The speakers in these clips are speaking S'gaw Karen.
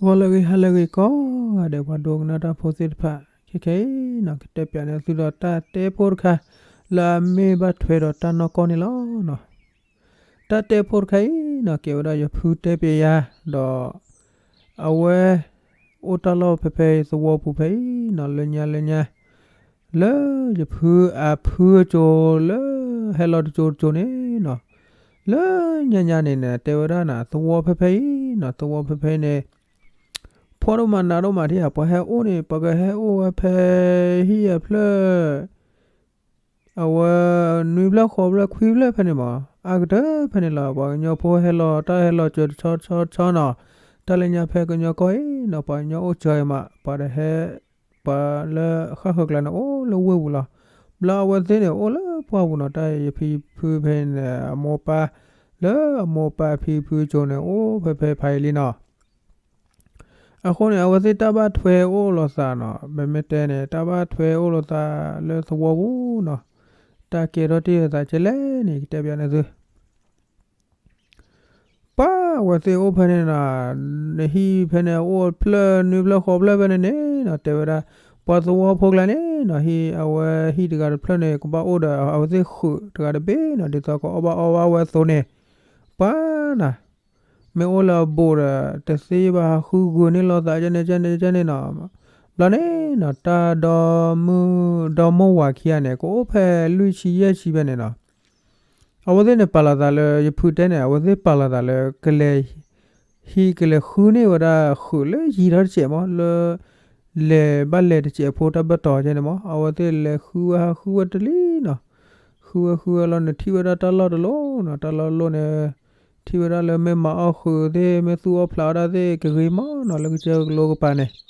ဂီၤလၢအဂ့ၤ ဟါလၢအဂ့ၤကိးဂၤဒဲး ပှၤဒိကနၣ်တၢ်ဖိသ့ၣ်တဖၣ် ခဲခဲအံၤနီၤ ကတဲပၠးန့ၢ်သုဒီးတၢ်တဲဖိတခါ လၢအမ့ၢ်ဘၣ်ထွဲဒီးတၢ်နီၢ်ကီၢ်န့ၣ်လီၤနီၤ. တၢ်တဲဖိတခါအံၤနီၤ ကဲဝဲဒၣ်ယဖုတဲပၠးယၤ ဒီး အဝဲ အိၣ်တၢ်လီၢ်ဖဲဖဲသဝီပူၤဖဲအံၤနီၤ လၢညါလၢညါ လၢယဖုအဖုအစိၤလၢ ဟဲလီၤတစိၤတစိၤန့ၣ်နီၤ, လၢညါညါန့ၣ်န့ၣ် တဲဝဲဒၣ်နၤ သဝီဖဲဖဲအံၤနီၤ သဝီဖဲဖဲန့ၣ် ဖှီၣ်ဒိၣ်မးနးဒိၣ်မးထံဧါ ပှၤဟဲအိၣ်န့ၣ် ပှၤကဟဲအိၣ်ဝဲဖဲဟံၣ်အဖျၢၣ် အဝဲ နွံဖျၢၣ်ဃိးဖျၢၣ်ခွံဖျၢၣ်ဖဲန့ၣ်မး အါကတၢၢ်ဖဲန့ၣ်လီၤ. ပှၤကညီဖိဟဲလီၤ တၢ်ဟဲလီၤစၢၤတဆီဆီဆီနီၤ, တၢ်လၢညါဖဲကညီကီၢ်အံၤနီၤ ပှၤကညီအိၣ်စၢၤအံၤမး ပှၤတဟဲ ပှၤလၢဃၣ်ဃၢၤကျါန့ၣ် အိၣ်လၢဝ့ၢ်ပူၤလီၤ. ဘျီအဝဲသ့ၣ်န့ၣ် အိၣ်လၢပှၢ်ပူၤနီၤ တၢ်ယဖံဖုဖဲန့ၣ် အမိၢ်ပၢ် လၢအမိၢ်ပၢ်ဖံဖုစိၤန့ၣ် အိၣ်ဖဲဖဲဖးယံၤလံနီၤ. အဃိန့ၣ် အဝဲသ့ၣ်တၢ်ဘၣ်ထွဲအိၣ်လိာ်သးနီၤ ပမ့ၢ်တဲန့ၣ် တၢ်ဘၣ်ထွဲအိၣ်လိာ်သးလၢသဝီပူၤနီၤ, တၢ်ကဲထီၣ်တ့ၢ်လိာ်သးကဲလဲၣ်န့ၣ် ကတဲပၠးန့ၢ်သု ပှၤအဝဲသ့ၣ်အိၣ်ဖဲန့ၣ်နီၤ, နဟံၣ်ဖဲန့ၣ် အိၣ်ဖျၢၣ်နွံဖျၢၣ်ဃိးဖျၢၣ်ဖဲန့ၣ်န့ၣ်နီၤ တဲဝဲဒၣ် ပှၤသဝီဖိကျါန့ၣ်နီၤ ဟံၣ် အဝဲဟံၣ်တဂၤတဖျၢၣ်န့ၣ် ကဘၣ်အိၣ်ဒီးအဝဲသ့ၣ်ဃုာ်တဂၤတဘ့ၣ်နီၤ ဒ်သိးကအီၣ်ဘၣ်အီဘၣ်ဝဲအသိးန့ၣ် ပှၤနၤ မ့ၢ်အိၣ်လၢအဘူးဒီး တသ့ဘၣ်ဟးဃုဂုာ်န့ၢ်လိာ်သးကဲန့ၣ်ကဲန့ၣ်ကဲန့ၣ်နီၤ, ဘျီန့ၣ်နီၤ တၢ်ဒီမုၣ် ဒီမိၢ်ဝၤခံဂၤန့ၣ် ကအိၣ်ဖဲလွံၢ်ဆံယဲၢ်ဆံဖဲန့ၣ်နီၤ အဝဲသ့ၣ်န့ၣ် ပာ်လီၤသးလၢ ယဖုတဲန့ၣ် အဝဲသ့ၣ်ပာ်လီၤသးလၢ ကလဲၤ ဟံၣ်ကလဲၤဃုန့ၢ်ဝဲဒၣ်ဃုာ်လၢယံၤထီၣ်တစဲးမး လၢ လဲၤဘၣ်လဲၤတစဲးဖိတၢ်ဘၢၣ်တီၤကဲန့ၣ်မး အဝဲသ့ၣ်လဲၤဃုဝဲဟးဃုဝဲတလံနီၤ, ဃုဝဲဃုဝဲလီၤန့ၣ် ထံၣ်ဝဲဒၣ်တၢ်လီၢ်တလီၢ်နီၤ တၢ်လီၢ်တလီၢ်န့ၣ် ထံၣ်ဝဲဒၣ်လၢမ့ၢ်မၤအီၣ်ဃုာ်သ့ၣ် မ့ၢ်သူၣ်အီၣ်ဖျးအီၣ်ဒၣ်သ့ၣ်ကဂ့ၤမးနီၤ လၢကစၢၢ်ကလိကပၤန့ၣ်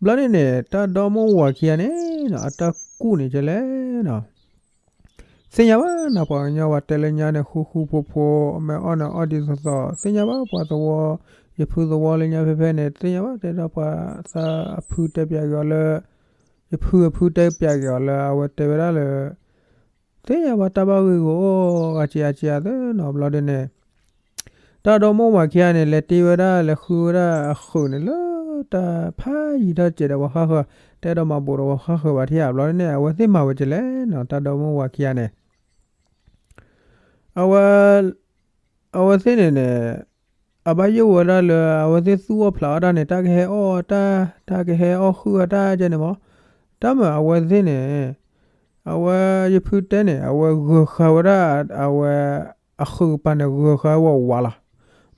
ဘျီန့ၣ်န့ၣ် တၢ်ဒီမိၢ်ဝၤခံဂၤန့ၣ်နီၤ အတၢ်ကူၣ်န့ၣ်ကဲလဲၣ်နီၤ သ့ၣ်ညါဘၣ်နီၤ ပှၤကညီပှၤတဲလၢညါန့ၣ် ဃူဃူဖိးဖိး မ့ၢ်အီၣ်န့ၣ်အီၣ်ဒ်သိးသိး သ့ၣ်ညါဘၣ်ပှၤသဝီ ယဖုသဝီလၢညါဖဲဖဲန့ၣ် သ့ၣ်ညါဘၣ်တဲဒီးပှၤသးအဖုတဲပၠးက့ၤအီၤလၢ ယဖုအဖုတဲပၠးက့ၤအီၤလၢအဝဲတဲဝဲဒၣ်လၢ သ့ၣ်ညါဘၣ်တၢ်ဘၣ်ဂ့ၢ်ဂီၢ်အိၣ်ဂၤစံးအါစံးအါသၢနီၤ ဘျီဒ်န့ၣ် တၢ်ဒီမိၢ်ဝၤခံဂၤန့ၣ် လဲၤတ့ဝဲဒၣ် လဲၤဃုဝဲဒၣ်အဃုာ်န့ၣ်လၢ တၢ်ဖးယံၤထီၣ်စဲးဒီးပှၤဃၣ်ဃၢၤ တအဲၣ်ဒိးမၤဘူးဒီးပှၤဃၣ်ဃၢၤဘၣ်ထံၣ်ဧါ ဘျီဒ်န့ၣ် အဝဲသ့ၣ်မၤဝဲကဲလဲၣ်နီၤ တၢ်ဒီမိၢ်ဝၤခံဂၤန့ၣ် အဝဲ အဝဲသ့ၣ်န့ၣ်န့ၣ် အဘၣ်ယိၣ်ဝဲဒၣ်လၢ အဝဲသ့ၣ်သူၣ်အီၣ်ဖျးအီၣ်တၢ်န့ၣ် တၢ်ကဟဲအီၣ်တၢ် တၢ်ကဟဲအီၣ်ဃုာ်အီၣ်တၢ်ကဲန့ၣ်မး တၢ်မၤအဝဲသ့ၣ်န့ၣ် အဝဲယဖုတဲန့ၣ် အဝဲဂၢၤဃာ်ဝဲဒၣ် အဝဲ အဃုာ်ကပၤန့ၣ် ဂၢၤဃာ်ဝဲဝးလီၤ.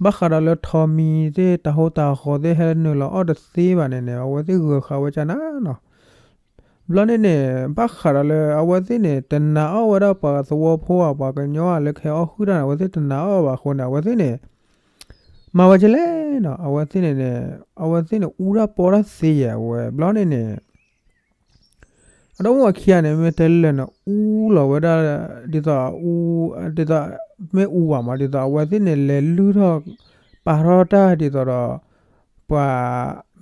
ဘၣ်ဃးဒီးလၢထိးမံၤသ့ၣ် တၤဟိတၤဃီၤသ့ၣ် ဟဲနုာ်လီၤအီၣ်တသ့ဘၣ်န့ၣ်န့ၣ် အဝဲသ့ၣ်ဂၢၤဃာ်ဝဲကနၤနီၤ ဘျီန့ၣ်န့ၣ် ဘၣ်ဃးဒီးလၢအဝဲသ့ၣ်န့ၣ် တနာ်အီၣ်ဝဲဒၣ်ပှၤသဝီဖိဧါ ပှၤကညီဧါ လၢကဟဲအီၣ်ဃုာ်တၢ်န့ၣ် အဝဲသ့ၣ်တနာ်အီၣ်ဘၣ်အဃိန့ၣ် အဝဲသ့ၣ်န့ၣ် မၤဝဲကဲလဲၣ်နီၤ အဝဲသ့ၣ်န့ၣ်န့ၣ် အဝဲသ့ၣ်န့ၣ် အူတၢ်ပီတၢ်သ့ယဲၢ်ဝဲ ဘျီန့ၣ်န့ၣ် အဒီမိၢ်ဝၤခံဂၤန့ၣ် မ့ၢ်တဲလၢာ်န့ၣ် အူလီၤဝဲဒၣ် ဒ်သိးအူ ဒ်သိး မ့ၢ်အူဘၣ်မး ဒ်သိးအဝဲသ့ၣ်န့ၣ် လဲၤလုၢ်ထီၣ် ပာ်ထီၣ်တၢ်ဒ်သိးဒီး ပှၤ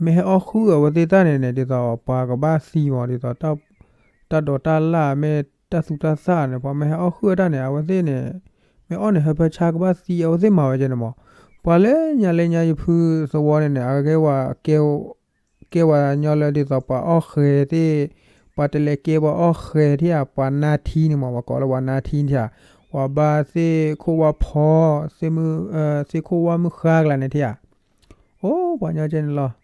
မ့ၢ်ဟဲအီၣ်ဃုာ်အဝဲသ့ၣ်တၢ်န့ၣ်န့ၣ် ဒ်သိးပှၤကဘၣ်သံမး ဒ်သိး တၢ်ဒိးတၢ်လၢ်မ့ၢ်တၢ်သူတၢ်သၣ်န့ၣ် ပှၤမ့ၢ်ဟဲအီၣ်ဃုာ်အတၢ်န့ၣ် အဝဲသ့ၣ်န့ၣ် မ့ၢ်အီၣ်န့ၣ် ဟၢဖၢဆါကဘၣ်သံ အဝဲသ့ၣ်မၤဝဲကဲန့ၣ်မး ပှၤလၢညါလၢညါယဖုသဝီန့ၣ်န့ၣ် အကဲဝဲ ကဲဝဲညီလၢဒ်သိးပှၤအီၣ်ဃဲၤသ့ၣ် ပှၤတလဲၤကဲပှၤအီၣ်ဃဲၤထံဧါ ပှၤနါထံန့ၣ်မး ပှၤကိးလၢပှၤနါထံထံဧါ ပှၤဘါသ့ၣ်ခိၣ်ဝါဖီ သ့ၣ်မုၣ် သ့ၣ်ခိၣ်ဝါမုၣ်ဃါကလါန့ၣ်ထံဧါ အိၣ်ပှၤညီကဲန့ၣ်လီၤ.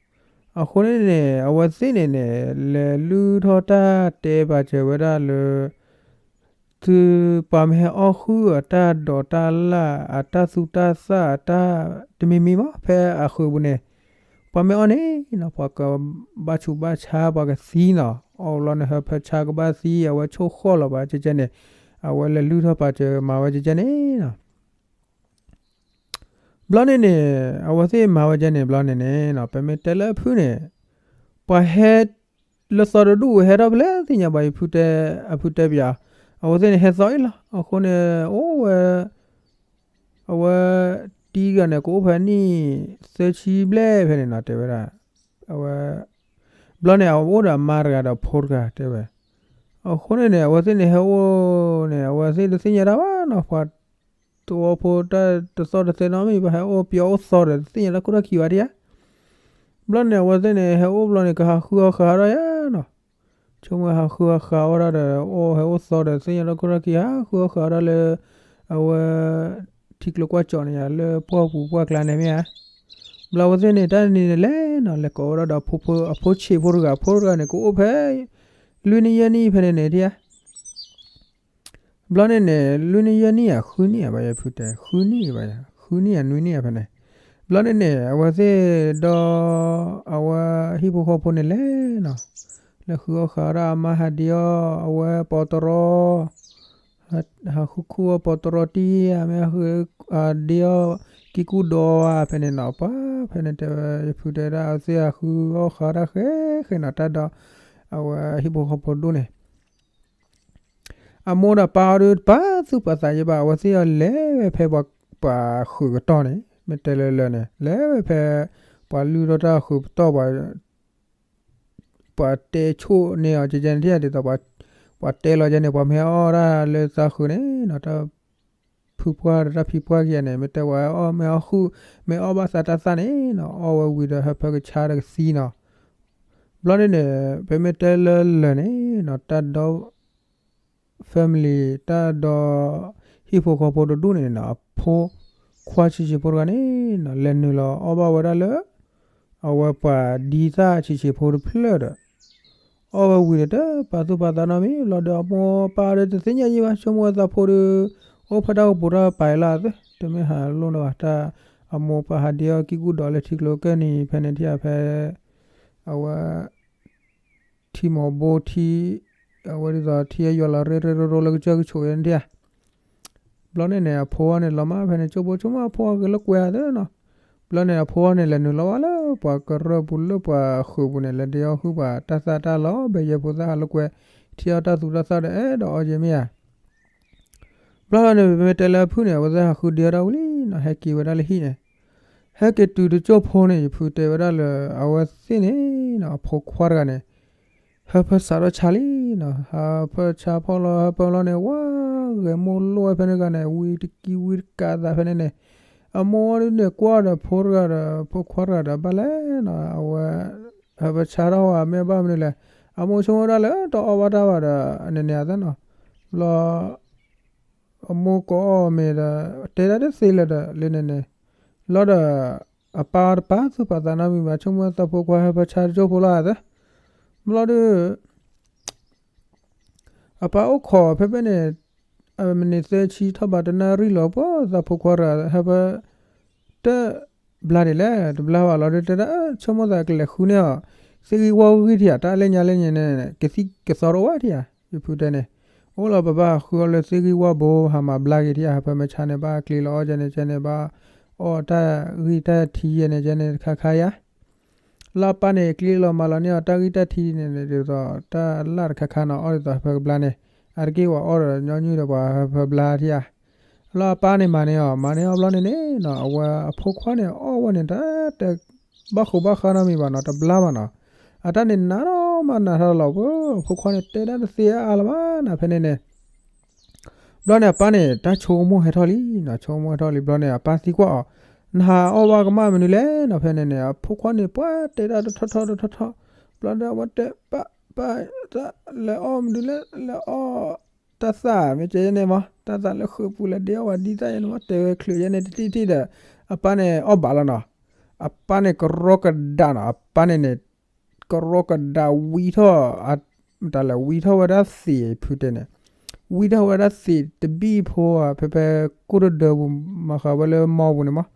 အဃိန့ၣ်န့ၣ် အဝဲသ့ၣ်န့ၣ်န့ၣ် လဲၤလုၢ်ထီၣ်တၢ်တဲပာ်စၢၤဝဲဒၣ်လၢ သုပှၤမ့ၢ်ဟဲအီၣ်ဃုာ်အတၢ်ဒိးတၢ်လၢ် အတၢ်သူတၢ်သၣ် အတၢ်တမံၤမံၤမး ဖဲအဃုာ်ပူၤန့ၣ် ပှၤမ့ၢ်အီၣ်န့ၣ်နီၤ ပှၤကဘၣ်ဆူးဘၣ်ဆါ ပှၤကသံနီၤ အီၣ်ဘျီန့ၣ် ဟၢဖၢဆါကဘၣ်သံ အဝဲဆိၣ်ဃီၣ်လီၤပှၤကဲကဲန့ၣ် အဝဲလဲၤလုၢ်ထီၣ်ပာ်စၢၤမၤဝဲကဲကဲန့ၣ်နီၤ ဘျီန့ၣ်န့ၣ် အဝဲသ့ၣ်မၤဝဲကဲန့ၣ်ဘျီန့ၣ်န့ၣ်နီၤ ပမ့ၢ်တဲလၢအဖုန့ၣ် ပှၤဟဲ လၢသီတဒူၣ်ဝဲဟဲထီၣ်ဖဲလဲၣ်သ့ၣ်ညါဘၣ် ယဖုတဲ အဖုတဲပၠး အဝဲသ့ၣ်န့ၣ်ဟဲသီအံၤလီၤ အဃိန့ၣ် အိၣ်ဝဲ အဝဲ တံၤတဂၤန့ၣ် ကအိၣ်ဖဲနံၣ် သၢဆံဘျဲၣ်ဖဲန့ၣ်နီၤ တဲဝဲဒၣ် အဝဲ ဘျီန့ၣ် အအိၣ်ဒီးအမါတဂၤဒီးဖိတဂၤတဲဝဲ အဃိန့ၣ်န့ၣ် အဝဲသ့ၣ်န့ၣ်ဟဲအိၣ်န့ၣ် အဝဲသ့ၣ်တသ့ၣ်ညါတၢ်ဘၣ်နီၤ ပှၤသဝီဖိတၢ်တသီၣ်တသဲနီတမံၤ ပှၤဟဲအိၣ်ပၠးအိၣ်သီဒီး တသ့ၣ်ညါတၢ်ခိၣ်တၢ်ခံဘၣ်ဒံးဧါ ဘျီန့ၣ် အဝဲသ့ၣ်န့ၣ် ဟဲအိၣ်ဘျီန့ၣ် ကဟးဃုအီၣ်ဃာ်ဒၣ်ယါနီၤ. ဆိကမိၣ်ဟးဃုအီၣ်ဃာ်အီၣ်ဒၣ်ဒီး အိၣ်ဟဲအိၣ်သီဒီး သ့ၣ်ညါဒီးခိၣ်ထီၣ်ခံ ဟးဃုအီၣ်ဃာ်ဒၣ်လၢ အဝဲ ထံကျိကွၢ်ကၠီၣ်န့ၣ်ယါ လၢပှၢ်ပူၤပှၢ်ကျါန့ၣ်မ့ၢ်ဧါ. ဘျီအဝဲသ့ၣ်န့ၣ် တၢ်နံၤန့ၣ်လဲၤနီၤ လဲၤကိးဝဲဒၣ်ဒီး အဖိဆံးဖိတဂၤ ဖိတဂၤန့ၣ် ကအိၣ်ဖဲ လွံၢ်နံၣ်ယဲၢ်နံၣ်ဖဲန့ၣ်န့ၣ် ထံဧါ ဘျီန့ၣ်န့ၣ် လွံၢ်နံၣ်ယဲၢ်နံၣ်ဧါ ဃုနံၣ်ဧါ ဘၣ်ယဲၢ်ဖုတဲ ဃုနံၣ်ဘၣ်ယဲၢ် ဃုနံၣ်ဧါ နွံနံၣ်ဧါဖဲန့ၣ်. ဘျီန့ၣ်န့ၣ် အဝဲသ့ၣ်ဒီး အဝဲဟံၣ်ဖိဃီဖိန့ၣ်လဲၤနီၤ လဲၤဃုအီၣ်ဃာ်ဒၣ်အမါဟးဒ့အီၣ် အဝဲပီးတရီ ဟးဃုခူၣ်အီၣ်ပီးတရီတံၢ်ဧါ မ့ၢ်ဟးဃု ဟးဒ့အီၣ် ကံကူၣ်ဒီဧါ ဖဲန့ၣ်နီၤ ပှၤဖဲန့ၣ်တဲဝဲ ယဖုတဲဒၣ် အဝဲသ့ၣ်ဟးဃုအီၣ်ဃာ်ဒၣ်ဃဲဃဲနီၤ တၢ်ဒီး အဝဲဟံၣ်ဖိဃီဖိဒိၣ်န့ၣ် အမိၢ်ဒီးပၢ်အီၤဒုး တပာ်သူၣ်ပာ်သးယဲဘၣ် အဝဲသ့ၣ်အီၤလဲၤဝဲဖဲပှၤ ပှၤဃုာ်ကတီၢ်န့ၣ် မ့ၢ်တဲလၢလၢာ်န့ၣ် လဲၤဝဲဖဲ ပှၤလုၢ်ထီၣ်တၢ်ဃုာ်ပတီၢ် ပှၤ ပှၤတဲဆိၣ်န့ၢ်အီၤ ကဲကဲန့ၣ်ထံၣ်ဧါ ဒ်သိး ပှၤတဲလီၤကဲန့ၣ် ပှၤမ့ၢ်အီၣ်ဒၣ်လၢသးဃုာ်န့ၣ်နီၤ တၢ်ဖုပှၢ်ဒီးတၢ်ဖံပှၢ်ကဲန့ၣ် မ့ၢ်တဲဝဲအီၣ်မ့ၢ်အီၣ်ဃုာ် မ့ၢ်အီၣ်ဘၣ်သးတၢ်သၣ်န့ၣ်နီၤ အီၣ်ဝဲဝံၤဒီးဟၢဖၢကဆါဒီးကသံနီၤ ဘျီန့ၣ်န့ၣ် ပမ့ၢ်တဲလၢလၢာ်န့ၣ်နီၤ တၢ်ဒီ family တၢ်ဒီ ဟံၣ်ဖိဃီဖိတဒူၣ်န့ၣ်နီၤ အဖိခွါဆံးဆံးဖိတဂၤန့ၣ်နီၤ လဲၤနုာ်လီၤအီၣ်ဘၣ်ဝဲဒၣ်လၢ အဝဲပှၤဒံသၣ်ဆံးဆံးဖိတဖျၢၣ်ဒီး အီၣ်ဝဲဝံၤဒီးတပာ်သူၣ်ပာ်သးနီတမံၤ ဘျီဒီးအမိၢ်ပၢ်ဒီးတသ့ၣ်ညါယံဘၣ် ဆိကမိၣ်ဝဲသးဖိဒီး အိၣ်ဖဲတၢ်အိၣ်ပူၤတၢ်ပာ်အံၤလီၤသ့ တမ့ၢ်ဟးလိၣ်နီၤဘၣ် တၢ်အမိၢ်ပၢ်ဟးဒ့အီၣ်ကံကူၣ်ဒီးလၢထံကျိကၢၢ်နံၤဖဲန့ၣ်ထံၣ်ဧါ ဖဲ အဝဲ ထံမီၤဘိထံ အဝဲဒ်သိးထံအယွၤလီၤရ့ရ့ရိရိလၢကစၢၢ်ကဆိးယဲန့ၣ်ထံၣ်ဧါ ဘျီန့ၣ်န့ၣ် အဖိအီၤန့ၣ် လီၤမၢ်ဖဲန့ၣ် ကၠိဖိကၠိမး အဖိအီၤဂ့ၤလၢကွဲးဧါသ့နီၤ. ဘျီန့ၣ် အဖိအီၤန့ၣ် လဲၤနုာ်လီၤဝဲလၢပှၤကရၢၢ်ပူၤလၢပှၤဃုာ်ပူၤန့ၣ် လဲၤဒ့အီၣ်ဃုာ်ပှၤတၢ်သၣ်တၢ်လီၤ ဘဲယဲၢ်ဖိသၣ်ဟးလၢကွဲး ထံအီၣ်တၢ်သူတၢ်သၣ်ဒီး အဲၣ်ဒိးအီၣ်က့ၤမ့ၢ်ဧါ. ဘျီန့ၣ် ပမ့ၢ်တဲလၢအဖုၣ်န့ၣ် အဝဲသ့ၣ်ဟးဃုဒ့အီၣ်တၢ်ဝံၤလံနီၤ ဟဲက့ၤဝဲဒၣ်လၢဟံၣ်န့ၣ် ဟဲက့ၤတုၤတကၠိဖိန့ၣ် ယဖုတဲဝဲဒၣ်လၢ အဝဲသ့ၣ်န့ၣ်နီၤ အဖိခွါတဂၤန့ၣ် ဟၢဖၢစးထီၣ်ဆါလံနီၤ ဟၢဖၢဆါဖီၣ်လီၤ ဟၢဖၢလီၤန့ၣ် ဝါဂဲၤမိၢ်လိၣ်ဝဲဖဲန့ၣ်တဂၤန့ၣ် ဝံတကံဝံတကးသးဖဲန့ၣ်န့ၣ် အမိၢ်ဝဲဒၣ်န့ၣ် ကွၢ်ဒီးဖိတဂၤဒီး ဖိခွါတဂၤဒီး ဘၣ်လဲၣ်နီၤ အဝဲ ဟၢဖၢဆါထီၣ်ဝဲ မ့ၢ်ဘၣ်မနုၤလဲၣ် အမိၢ်ဆိကမိၣ်ဝဲဒၣ်လၢတအီၣ်ဘၣ်တၢ်ဘၣ်ဒီး အန့ၣ်န့ၣ်အသ့နီၤ ဘျီ အမိၢ်ကအီၣ်မ့ၤဒီး တဲဒၣ်တသ့လၢၤဒီး လၢန့ၣ်န့ၣ် ဘျီဒီး အပၢ်တပာ်သူၣ်ပာ်သးနီတမံၤဘၣ် ဆိကမိၣ်သးဖိခွါဟၢဖၢဆါတကၠိဖိလီၤသ့ ဘျီဒီး အပၢ်အိၣ်ခိးဖဲဖဲန့ၣ် မံးနံးသၢဆံထီၣ်ဘးတနၣ်ရံၣ်လီၤ ပှၤသးဖိခွါတဂၤ ဟၢဖၢ တဘျါဒံးလဲၣ် တဘျါဘၣ်လီၤဒီးတဲဒၣ် ဆိကမိၣ်သးကလဲၤဃုန့ၢ်အီၤ သ့ၣ်ဂံၢ်ဝၣ်ဂံၢ်ထံဧါ တၢ်လၢညါလၢညါန့ၣ် ကသံၣ်ကသီတအိၣ်ဘၣ်ထံဧါ ယဖုတဲန့ၣ် အိၣ်လီၤပဘၣ်ဃုအီၤလၢသ့ၣ်ဂံၢ်ဝၣ်ဘိ ဟးမၤဘျါက့ၤထံဧါ ဟၢဖၢမ့ၢ်ဆါန့ၣ် ဘၣ်ကျ့လီၤအီၣ်ကဲန့ၣ်ကဲန့ၣ် ဘၣ်အီၣ်တၢ်ဂံၢ်တၢ်ထံယဲန့ၣ်ကဲန့ၣ်တခါခါယါ လၢအပၢ်န့ၣ် ကျ့လီၤမၤလီၤန့ၢ်အီၤတၢ်ဂံၢ်တၢ်ထံန့ၣ် ဒ်သိးတၢ်လၢ်တခါခါနီၤ အီၣ်ဒ်သိးဟၢဖၢကဘျါန့ၣ် အါတက့ၢ်ဝဲအီၣ်ဒီးညီနုၢ်ဒီးပှၤဟၢဖၢဘျါထံဧါ လၢအပၢ်န့ၣ်မၤန့ၢ်အီၤ မၤန့ၢ်အီၤဘျီန့ၣ်န့ၣ်နီၤ အဝဲအဖိခွါန့ၣ် အီၣ်ဝဲန့ၣ် တၢ်တဲ ဘၣ်ဃိဘၣ်ဃါနီတမံၤဘၣ်နီၤ တဘျါဘၣ်နီၤ အတၢ်န့ၣ်နးထီၣ်မးနးထီၣ်လီၤ အဖိခွါန့ၣ် တဲဒၣ်တသ့အါအါလၢၤဘၣ်နီၤ ဖဲန့ၣ်န့ၣ် ဘျီန့ၣ် အပၢ်န့ၣ် တၢ်ဆိကမိၣ်ဟဲထီၣ်လံနီၤ ဆိကမိၣ်ဟဲထီၣ်လံ ဘျီန့ၣ် အပၢ်သံကွၢ်အီၤ နဟးအီၣ်ဘၣ်ကမၣ်မနုၤလဲၣ်နီၤ ဖဲန့ၣ်န့ၣ် အဖိခွါန့ၣ် ပှၤတဲဒၣ်တထီၣ်ထီၣ်တထီၣ်ထီၣ် ဘျီဒီးအဝဲတဲ ပၢ် ပၢ် လဲၤအီၣ်မနုၤလဲၣ် လဲၤအီၣ် တၢ်သၣ်မ့ၢ်ကဲယဲန့ၣ်မး တၢ်သၣ်လၢဃုာ်ပူၤလဲၤဒ့အီၣ်ဝဲဒ်သၣ်ယဲန့ၣ်မး တဲဝဲချုးယဲန့ၣ်တထံၣ်ထံၣ်ဒီး အပၢ်န့ၣ်အီၣ်ဘၣ်လီၤနီၤ အပၢ်န့ၣ်ကရီကဒးနီၤ အပၢ်န့ၣ်န့ၣ် ကရီကဒးဝံထီၣ် တၢ်လဲၤဝံထီၣ်ဝဲဒၣ်သ့ၣ်ဖုတဲန့ၣ် ဝံထီၣ်ဝဲဒၣ်သ့ၣ်တဘ့ၣ်ဖိဧါ ဖဲဖဲကိၣ်တဒၢပူၤ မၤဃာ်ဝဲလၢမီပူၤန့ၣ်မး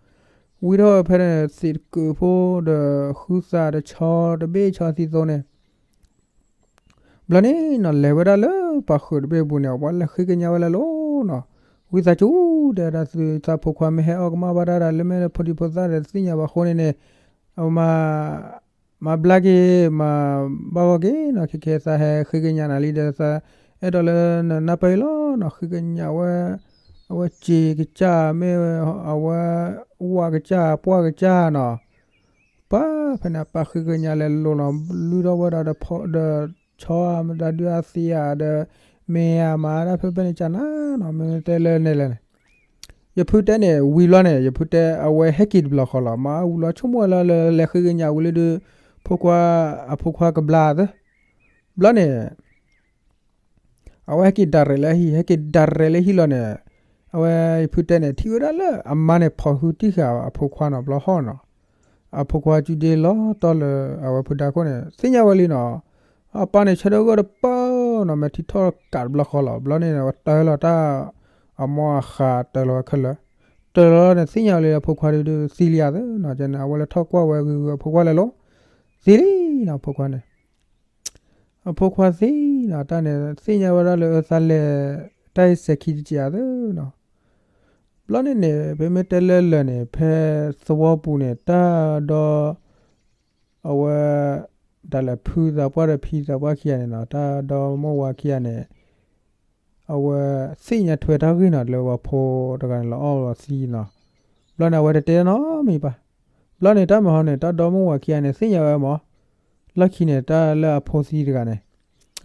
ဝံထီၣ်ဝဲဖဲန့ၣ် သ့ၣ်တကုးဖိဒီး ဃုသးတဆီတဘ့ၣ်ဆီသံသိန့ၣ် ဘျီန့ၣ်နီၤ လဲၤဝဲဒၣ်လၢပှၤဃုာ်တဘ့ၣ်ပူၤန့ၣ် အဝဲလဲၤဃ့ကညးဝဲလၢလီၤနီၤ ဝံသးစူၤ တဲဝဲဒၣ်သုသးဖိခွါမ့ၢ်ဟဲအီၣ်ကမၣ်ဘၣ်တၢ်ဒီး လၢမ့ၢ်ဖိဒံဖိသၣ်ဒီးသ့ၣ်ညါဘၣ်အဃိန့ၣ်န့ၣ် အဝဲမၤ မၤဘျါက့ၤ မၤဘၣ်ဂီၢ်က့ၤနီၤ ခဲခဲသးဟဲဃ့ကညးနၤလံဒီးသး အဲၣ်ဒိးလၢနနၢ်ပၢၢ်အံၤလီၤနီၤ ဃ့ကညးဝဲ အဝဲစ့ၤကစၢ်မ့ၢ် အဝဲ ဝၣ်ကစၢ် ပှၢ်ကစၢ်နီၤ ပၢ်ဖဲန့ၣ် အပၢ်ဃ့ကညးလဲၤလိၤနီၤ လုၢ်ထီၣ်ဝဲဒၣ်ဒီး ဆီဧါမတၤဒုးအသံဧါဒီး မ့ၢ်ဧါမၤဒၣ်ဖဲဖဲန့ၣ်ကနၤနီၤ မ့ၢ်တဲလၢန့ၣ်လဲၣ်န့ၣ် ယဖုတဲန့ၣ် ဝံၤလီၤန့ၣ် ယဖုတဲ အဝဲဟဲက့ၤတဘျီဃီလီၤ. မ့ၢ်ဝံၤလီၤ ဆိကမိၣ်ဝဲလၢ လၢလဲၤဃ့ကညးဝံၤလၢဒုး ဖိခွါ အဖိခွါကဘျါသၢ ဘျီန့ၣ် အဝဲဟဲက့ၤဒၣ်ရဲၣ်လၢဟံၣ် ဟဲက့ၤဒၣ်ရဲၣ်လၢဟံၣ်လီၤန့ၣ်, အဝဲယဖုတဲန့ၣ် ထံၣ်ဝဲဒၣ်လၢအမါန့ၣ် ဖီၣ်ဟုတံၢ်ဃာ်အဖိခွါနီၤ ဘျီဟီၣ်နီၤ. အဖိခွါစုဒ့လီၤတီၢ်လၢအဝဲဖုဒါခိၣ်န့ၣ် သ့ၣ်ညါဝဲလံနီၤ. အပၢ်န့ၣ်ဆၢထၢၣ်ဂီၢ်တပၢၢ်နီၤ မဲာ်ထံထီၣ်ကးတဘျီဃီလီၤ. ဘျီန့ၣ် ဝဲတၢလီၤတၢ် အမိၢ်အဃးတၢလီၤဝဲခဲလၢာ်, တၢလီၤန့ၣ် သ့ၣ်ညါဝဲလံ အဖိခွါဒုးသံလံဧါသၢနီၤ. ကန့ၣ် အဝဲလဲၤထီၣ်ကွၢ်ဝဲဂ့ၤဂ့ၤ အဖိခွါလဲၤလီၤ သံလံနီၤ အဖိခွါန့ၣ် အဖိခွါသ့နီၤ တၢ်န့ၣ် သ့ၣ်ညါဝဲဒၣ်လၢအသးလဲၤ တၢ်အံၤစဲၤခံတက့ၢ်ဧါသၢနီၤ. ဘျီန့ၣ်န့ၣ် ပမ့ၢ်တဲလၢလၢာ်န့ၣ် ဖဲသဝီပူၤန့ၣ် တၢ်ဒီ အဝဲ ဒၣ်လဲာ်ဖုသးပှၢ်ဒီးဖံသးပှၢ်ခံဂၤန့ၣ်နီၤ တၢ်ဒီမိၢ်ဝၤခံဂၤန့ၣ် အဝဲသ့ၣ်ညါထွဲတၢ်ဂ့ၢ်နီၤ လၢပှၤဖိတဂၤန့ၣ် လီၤအီၣ်လီၤသံနီၤ. ဘျီန့ၣ် အဝဲတတဲနီတမံၤဘၣ်. ဘျီန့ၣ် တၢ်မၤဟီန့ၣ် တၢ်ဒီမိၢ်ဝၤခံဂၤန့ၣ် သ့ၣ်ညါဝဲမး လီၢ်ခံန့ၣ် တၢ်လၢအဖိသံတဂၤန့ၣ်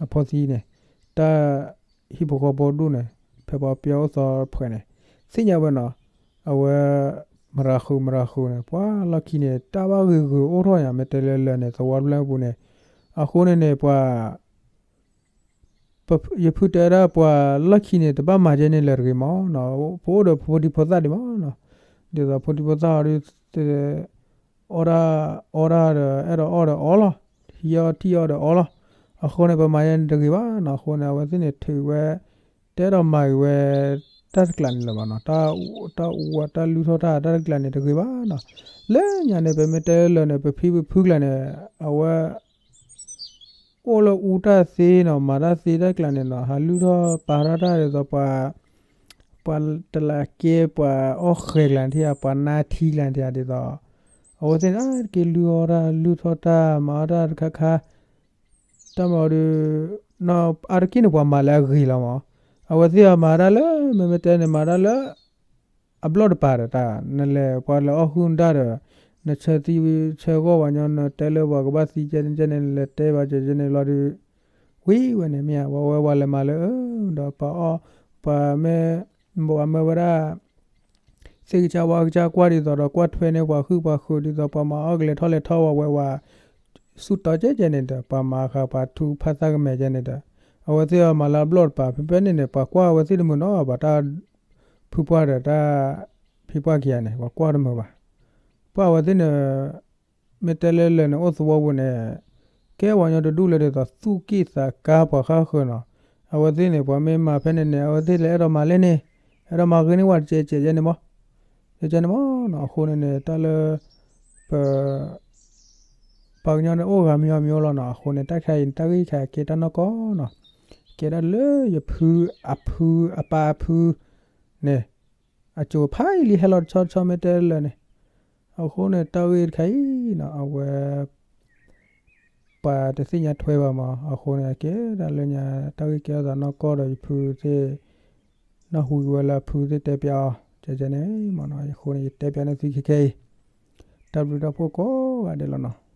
အဖိသံန့ၣ် တၢ်ဟံၣ်ဖိဃီဖိဒူၣ်န့ၣ် ဖဲပှၤပျဲအိၣ်သီဖှဲးန့ၣ် သ့ၣ်ညါဝဲနီၤ. အဝဲ မရၤဃုာ်မရၤဃုာ်န့ၣ် ပှၤလီၢ်ခံန့ၣ် တၢ်ဘၣ်ဂ့ၤဂ့ၤအိၣ်ထီၣ်ညါ မ့ၢ်တဲလၢလၢာ်န့ၣ် သဝီတဖျၢၣ်ပူၤန့ၣ်. အဃိန့ၣ်န့ၣ် ပှၤ ယဖုတဲဝဲဒၣ်ပှၤလီၢ်ခံန့ၣ် တဘၣ်မၤဒ်န့ၣ်လၢၤတဂ့ၤမးနီၤ. ပအိၣ်ဒီးဖိဒံဖိသၣ်ဒံးမးနီၤ. ဒ်သိးဖိဒံဖိသၣ်အီၤဒုး အီၣ်တၢ် အီတၢ်ဒီး အဲၣ်ဒိးအီၣ်ဒီးအီလီၤ. ဟံးအီၣ်ထံၣ်အီၣ်ဒီးအီလီၤ. အဃိန့ၣ် ပမၤယဲန့ၣ်တဂ့ၤဘၣ်နီၤ. အဃိန့ၣ် အဝဲသ့ၣ်န့ၣ်ထုးဝဲ တအဲၣ်ဒိးမၤဂ့ၤဝဲ တၢ်တကျးန့ၣ်လၢၤဘၣ်နီၤ. တၢ်အူတၢ်လူၢ်ထီၣ်တၢ် တၢ်တကျးန့ၣ်တဂ့ၤဘၣ်နီၤ. လၢညါန့ၣ် ပမ့ၢ်တဲလၢလၢာ်န့ၣ် ပဖံပဖုကျါန့ၣ် အဝဲ အိၣ်လၢအူတၢ်သ့နီၤ မၤတၢ်သ့တၢ်ကျါန့ၣ်နီၤ ဟးလုၢ်ထီၣ်ပာ်ထီၣ်တၢ်ဒ်သိးပှၤ ပှၤတလးကဲ ပှၤအီၣ်ဃဲၤကျါန့ၣ်ထံၣ်ဧါ ပှၤနါထံကျါန့ၣ်ထံၣ်ဧါ ဒ်သိး အဝဲသ့ၣ်န့ၣ် အါတက့ၢ်လုၢ်အီၣ်တၢ် လုၢ်ထီၣ်တၢ် မၤအီၣ်တၢ်တခါခါ တၢ်မၤအီၤဒုး အါတက့ၢ်န့ၣ် ပှၤမၤလၢအဂ့ၤလီၤမး. အဝဲသ့ၣ်အီၤမၤတၢ်လၢ မ့မ့ၢ်တဲန့ၣ် မၤတၢ်လၢ အဘျီၣ်တပၤဒီးတၢ် နလဲၤပှၤလဲၤအီၣ်ဟုၣ်နဒါဒီး နဆၢသံဆၢဂီၢ်ပှၤညီ နတဲလၢပှၤကဘၣ်သံကဲန့ၣ်ကဲန့ၣ် နလဲၤတဲဘၣ်ကဲကဲန့ၣ်လီၤဒုး ဝံၤဝဲန့ၣ်မ့ၢ်ဧါ ပှၤဝဲပှၤလဲၤမၤလၢ ဒီးပှၤအီၣ် ပှၤမ့ၢ် ပှၤမၢဝဲဒၣ် သ့ၣ်ကစၢ်ဝါကစၢ်ကွၢ်ဒ်သိးဒီး ကွၢ်ထွဲန့ၢ်ပှၤဟုၣ်ပှၤဃုာ်ဒ်သိး ပှၤမၤအီၣ်ကလဲၤထီၣ်လဲၤထီၣ်ဝဲဝဲ ဆူၣ်တီၤကဲကဲန့ၣ်ဒီး ပှၤမၤဃာ်ပှၤထူဖးသၣ်ကမဲာ်ကဲန့ၣ်ဒီး အဝဲသ့ၣ်အီၤမၤလၢအဘျီၣ်တပၤ ဖဲဖဲန့ၣ်န့ၣ် ပှၤကွၢ်အဝဲသ့ၣ်တမုာ်နီၤဘၣ် တၢ်ဖုပှၢ်ဒီးတၢ်ဖံပှၢ်ခံဂၤန့ၣ် ပှၤကွၢ်တမုာ်ဘၣ်. ပှၤအဝဲသ့ၣ်န့ၣ် မ့ၢ်တဲလၢလၢာ်န့ၣ် အိၣ်သဝီပူၤန့ၣ် ကဲပှၤကညီတဒူၣ်လၢဒ်သိးသူၣ်က့ၣ်သးကါပှၤဃၣ်ဃၢၤနီၤ. အဝဲသ့ၣ်န့ၣ် ပှၤမ့ၢ်မၤဖဲန့ၣ်န့ၣ် အဝဲသ့ၣ်လၢအဲၣ်ဒိးမၤလဲၣ်န့ၣ် အဲၣ်ဒိးမၤဂ့ၤန့ၢ်ဝဲတကဲးကဲးယဲန့ၣ်မး ကဲကဲန့ၣ်မးနီၤ. အဃိန့ၣ်န့ၣ် တၢ်လၢ ပ ပှၤကညီန့ၣ်အိၣ်ဂၤမံၤအီၤမံၤအီၤလီၤနီၤ. အဃိန့ၣ် တၢ်ခဲအံၤန့ၣ် တၢ်ဂ့ၢ်ခဲအံၤကဲတၢ်နီၢ်ကီၢ်နီၤ. ကဲဒၣ်လၢယဖုအဖုအပၢ်အဖုန့ၣ် အစိၤဖးယံာ်လံဟဲလီၤတဆီတဆီမ့ၢ်တဲလၢာ်န့ၣ်. အဃိန့ၣ် တၢ်ဂ့ၢ်တခါအံၤနီၤ အဝဲ ပှၤတသ့ၣ်ညါထွဲဘၣ်မး အဃိန့ၣ် ကဲဒၣ်လၢညါ တၢ်ဂ့ၢ်ကဲထီၣ်သးနီၢ်ကီၢ်ဒီးယဖုသ့ၣ် နၢ်ဟူဝဲလၢအဖုသ့ၣ်တဲပျးအီၤ ကဲကဲန့ၣ်မးနီၤ. အဃိန့ၣ် ယတဲပျးန့ၢ်သုခဲခဲအံၤ တၢ်ဘျုးတၢ်ဖှိၣ်ကိးဂၤဒဲးလီၤနီၤ.